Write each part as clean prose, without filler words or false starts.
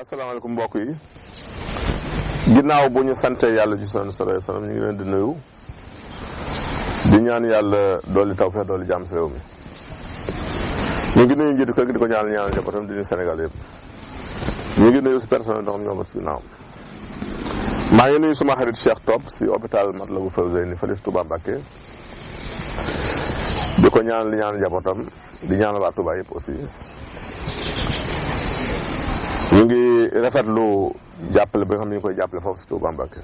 asalaamaaleykum mbokk yi ginnaaw bu ñu sante yàlla ci sallallahu alayhi wasallam ñu ngi leen di nuyu di ñaan yàlla dooli tawfeex dooli jàmm si réew mi ñu ngi nuyu njiitu kër gi di ko ñaanal njabootam di nuyu Sénégal yëpp ñu ngi nuyu si personnel ndox ñoom si ginnaaw maa ngi nuyu suma xarit Cheikh Top si hôpital Matlaboul Fawzeyni fële si Touba Mbacké di ko ñaanal di ñaanal njabootam di ñaanal waa Touba yëpp aussi ñu ngi rafetlu jàppale bi nga xam ne ñu koy jàppale foofu si Touba Mbacké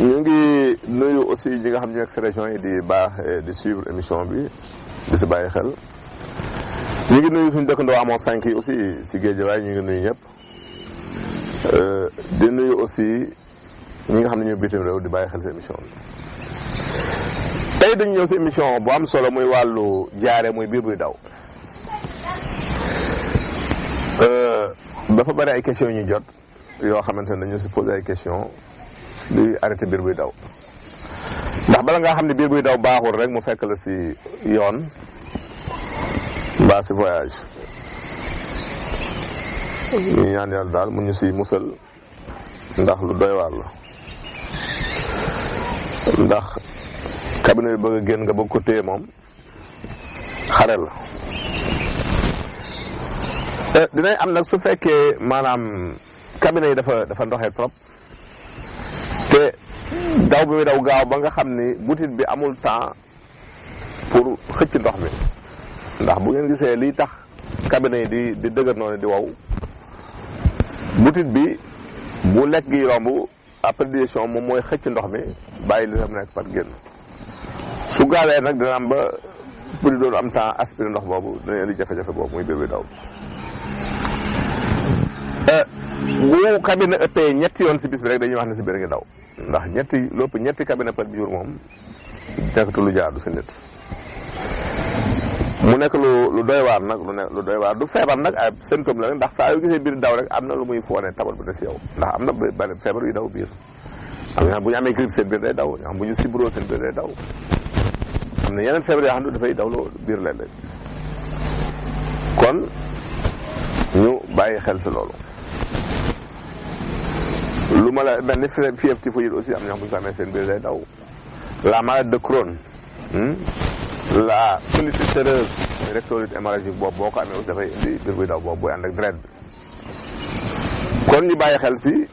ñu ngi nuyu aussi ñi nga xam ne ñu nekk si région yi di baax di suivre émission bi di si bàyyi xel ñu ngi nuyu suñu dëkkandoo amoon 5 yi aussi si Guédiawaye ñu ngi nuyu ñëpp di nuyu aussi ñi nga xam ne ñu bitim réew di bàyyi xel si émission bi tey dañu ñëw si émission bu am solo muy wàllu jaare muy biir buy daw. dafa bari ay questions ñu jot yoo xamante ne dañu si posé ay questions luy arrêté biir buy daw ndax bala nga xam ne biir buy daw baaxul rek mu fekk la si yoon mbaa si voyage ñu ñaan yàlla daal mu ñu si musal ndax lu doy waar la ndax cabinet bi bëgg a génn nga bëgg ko téye moom xare la dinañ am nag su fekkee maanaam cabinet yi dafa ndoxee trop te daw bi muy daw gaaw ba nga xam ni butit bi amul temps pour xëcc ndox mi ndax bu ngeen gisee liy tax cabinet yi di dëgër noonu di wow butit bi bu lekk gi romb après digestion moom mooy xëcc ndox mi bàyyi li tam nekk par génn su gaawee nag dina am ba pour doon am temps aspiré ndox boobu dina indi jafe-jafe boobu muy biir bi daw bu cabinet ëppee ñetti yoon si bis bi rek dañuy wax ne si biir ngi daw ndax ñetti cabinet par jour moom nekkatu lu jaadu si nit mu nekk lu doy waar nag lu doy waar du feebar nag ay symptôme la rek ndax saa yu gisee biir daw rek am na lu muy foone tabal bu ne si yow ndax am na bari feebar yu daw biir am na bu ñu amee grippe seen biir day daw ñoo xam bu ñu sibroo seen biir day daw am na yeneen feebar yoo xam ne dafay dawloo biir léeg-léeg kon ñu bàyyi xel si loolu lu ma la mel ni fièvre typhoïde aussi am na ñoo xam bu ñu ko amee seen biir day daw la maladie de Crohn la colite ulcéreuse muy rectolite hémorragique boobu boo ko amee aussi dafay indi biir buy daw boobu booy ànd ak deret bi kon ñu bàyyi xel si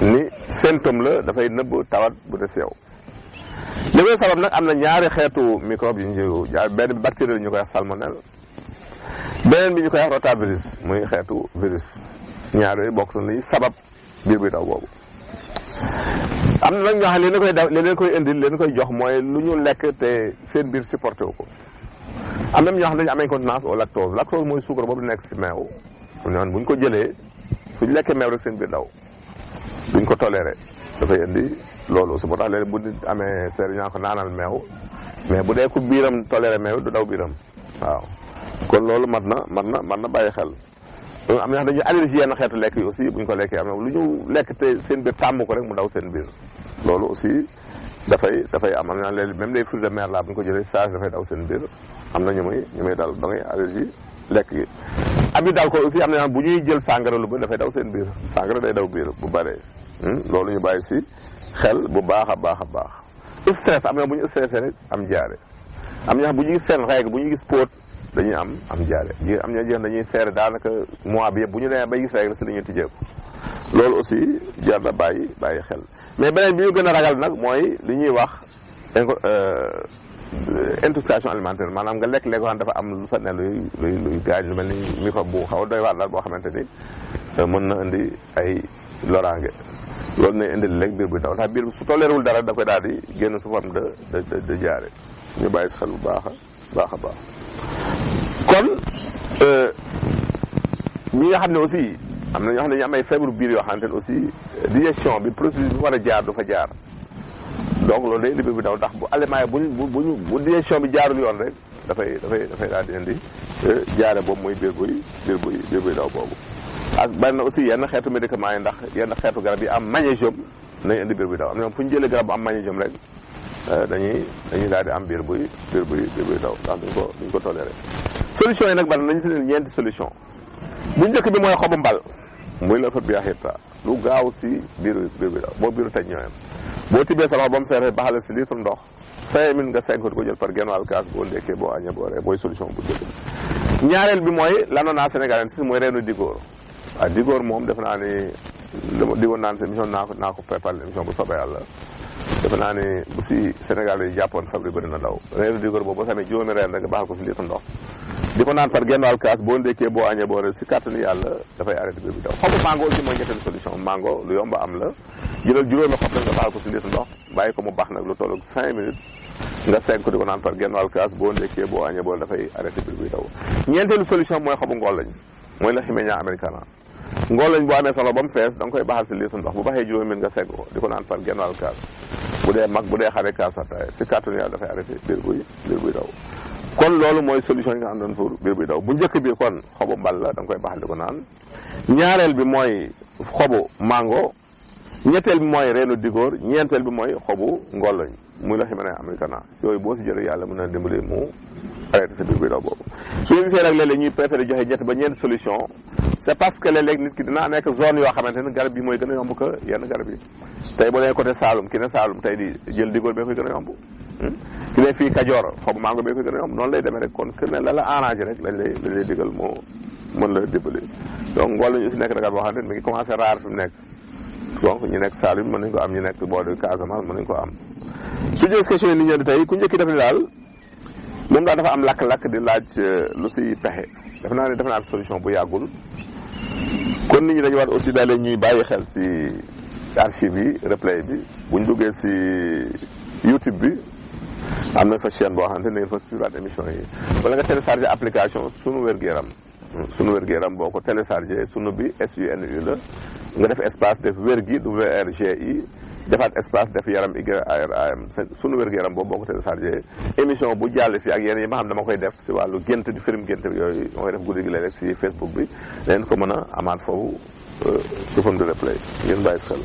ni symptôme la dafay nëbb tawat bu des yow li koy sabab nag am na ñaari xeetu microbe yu ñu jaar benn bi bactérie la ñu koy wax salmonelle beneen bi ñu koy wax rotavirus muy xeetu virus ñaar yooyu bokk na li sabab biir buy daw boobu am na nag ñoo xam ne leen koy indil leen koy jox mooy lu ñu lekk te seen biir supporté wu ko am na ñoo xam ne dañu am incontinence au lactose lactose mooy suukar boobu nekk si meew ñoon bu ñu ko jëlee suñu lekkee meew rek seen biir daw duñ ko toléré dafay indi loolu aussi moo tax léegi bu nit amee seer ñaa ko naanal meew mais bu dee ku biiram toléré meew du daw biiram waaw kon loolu mat na bàyyi xel am na dañuy allergie yenn xeetu lekk yi aussi buñ ko lekkee am na lu ñu lekk te seen biir tàmm ko rek mu daw seen biir loolu aussi dafay am na léegi même les fruits de mer là bu ñu ko jëlee sage dafay daw seen biir am na ñu may dal da ngay allergie lekk gi abi daal ko aussi am na bu ñuy jël sàngara lu ba dafay daw seen biir sàngara day daw biir bu bëree loolu ñu bàyyi si xel bu baax a baax a baax stress am na bu ñu stressé rek am jaare am na bu ñuy gis seen règle bu ñuy gis póot dañuy am jaare am na jeex dañuy seere daanaka mois bi yëpp bu ñu demee bay gis règle si dañuy tijjeeku loolu aussi jar na bàyyi xel mais beneen bi ñu gën a ragal nag mooy li ñuy wax intoxication alimentaire maanaam nga lekk xam dafa am lu fa ne luy gaañ lu mel ni microbe bu xaw a doy waar daal boo xamante ni mën na indi ay loraange loolu nay indi lekk biir bu daw ndax biir su tolleerul dara da koy daal di génn su forme de jaare ñu bàyyi si xel bu baax a baax kon ñi nga xam ne aussi am na ñoo xam ne ñu am ay feebaru biir yoo xamante ne aussi digestion bi processus bi war a jaar du fa jaar donc loolu day indi biir bu daw ndax bu aliment yi bu digestion bi jaarul yoon rek dafay daal di indi jaare boobu mooy biir buy daw boobu ak bari na aussi yenn xeetu médicaments yi ndax yenn xeetu garab yi am magnésium nañ indi biir buy daw am na ñoom fu ñu jëlee garab bu am magnésium rek dañuy daal di am biir buy daw ndax duñ ko toléré solution yi nag bari nañ si leen ñeenti solution bu njëkk bi mooy xobu mbal muy la fa biaxirta lu gaaw si biiru bi daw boo biiru taj ñooyam boo tibbee sa loxo ba mu feere baxale si litre ndox 5 minutes nga 5 di ko jël par genn wàll kaas boo ndekkee boo añee boo ree mooy solution bu njëkk bi ñaareel bi mooy l'ananas sénégalais si mooy reenu digóor waaw digóor moom defe naa ni dama digoon naan si émission naa ko préparé émission bu soobee yàlla defe naa ni bu si Sénégal yi jàppoon fabri bëri na daw reenu digóor boobu boo samee juróomi reen rek nga baxal ko si litre ndox di ko naan par genn wàll kaas boo ndekkee boo añee boo ree si kàttanu yàlla dafay arrêté biir bi daw xobu mango aussi mooy ñetteelu solution mango lu yomb am la jëlal juróomi xob nag nga baxal ko si litre ndox bàyyi ko mu baax nag lu toll 5 minutes nga segg ko di ko naan par genn wàll kaas boo ndekkee boo añee boo dafay arrêté biir bi daw ñeenteelu solution mooy xobu ngoollañ mooy la ximeña americana ngoollañ boo amee solo ba mu fees da nga koy baxal si litre ndox bu baxee juróomi minutes nga segg ko di ko naan par genn wàll kaas bu dee mag bu dee xare kaas ataaya si kàttanu yàlla dafay arrêté biir buy daw kon loolu mooy solution yi nga àndoon pour biir buy daw bu njëkk bi kon xobu mbal la da nga koy baxal di ko naan ñaareel bi mooy xobu mango ñetteel bi mooy reenu digóor ñeenteel bi mooy xobu ngoollañ muy la ximeña americana yooyu boo si jëlee yàlla mën na dimbali mu arrêté sa biir buy daw boobu su ñu gisee nag léeg-léeg ñuy préféré joxe ñett ba ñeenti solution c'est parce que léeg-léeg nit ki dina nekk zone yoo xamante ne garab yi mooy gën a yomb que yenn garab yi tey boo nee côté Saloum ki ne Saloum tey di jël digóor bee koy gën a yomb ki ne fii Kajoor xobu mango bee koy gën a yomb noonu lay demee rek kon que ne la arrangé rek lañ lay digal moo mën la dimbali donc ngool lañu aussi nekk na garab boo xam ne mi ngi commencé rare fi mu nekk donc ñu nekk Saloum mën nañ ko am ñu nekk boo de Casamance mën nañ ko am su jëlee question yi nit ñi di tey ku njëkki def ni daal moom daal dafa am lakk-lakk di laaj lu si pexe def naa solution bu yàggul kon nit ñi dañu war aussi daal ñuy bàyyi xel si archive yi replay bi buñ duggee si YouTube bi am na fa chaîne boo xamante ne ngeen fa suivre émission yi wala nga télécharger application sunu wér-gu-yaram boo ko télécharger sunu bi SUNU la nga def espace def wérgi WRGI defaat espace def yaram YARAM sunu wér-gu-yaram boobu boo ko téléchargé émission bu jàll fii ak yéen yi ma xam dama koy def si wàllu gént di film gént bi yooyu ma koy def guddi gi léeg rek si Facebook bi leen ko mën a amaat foofu sous forme de replay ngeen bàyyi si xel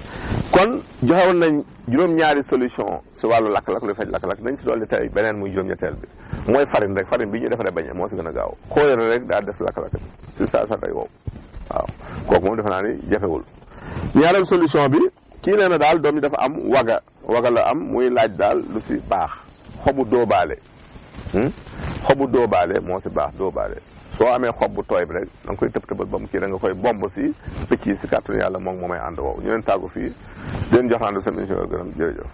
kon joxewoon nañ juróom-ñaari solution si wàllu lakk-lakk luy faj lakk-lakk nañ si dolli tey beneen muy juróom-ñetteel bi mooy farine rek farine bi ñuy defaree beñe moo si gën a gaaw xooyal rek daal def lakk-lakk bi si saa day wow waaw kooku moom defe naa ni jafewul ñaareel solution bi kii nee na daal doom yi dafa am waga la am muy laaj daal lu si baax xobu dóobaale moo si baax dóobaale soo amee xob bu tooy bi rek da nga koy tëb-tëbal ba mu kii da nga koy bomb si picc yi si kàttanu yàlla moom moo may ànd wow ñu leen tàggu fii di leen jox ànd seen émission gërëm jërëjëf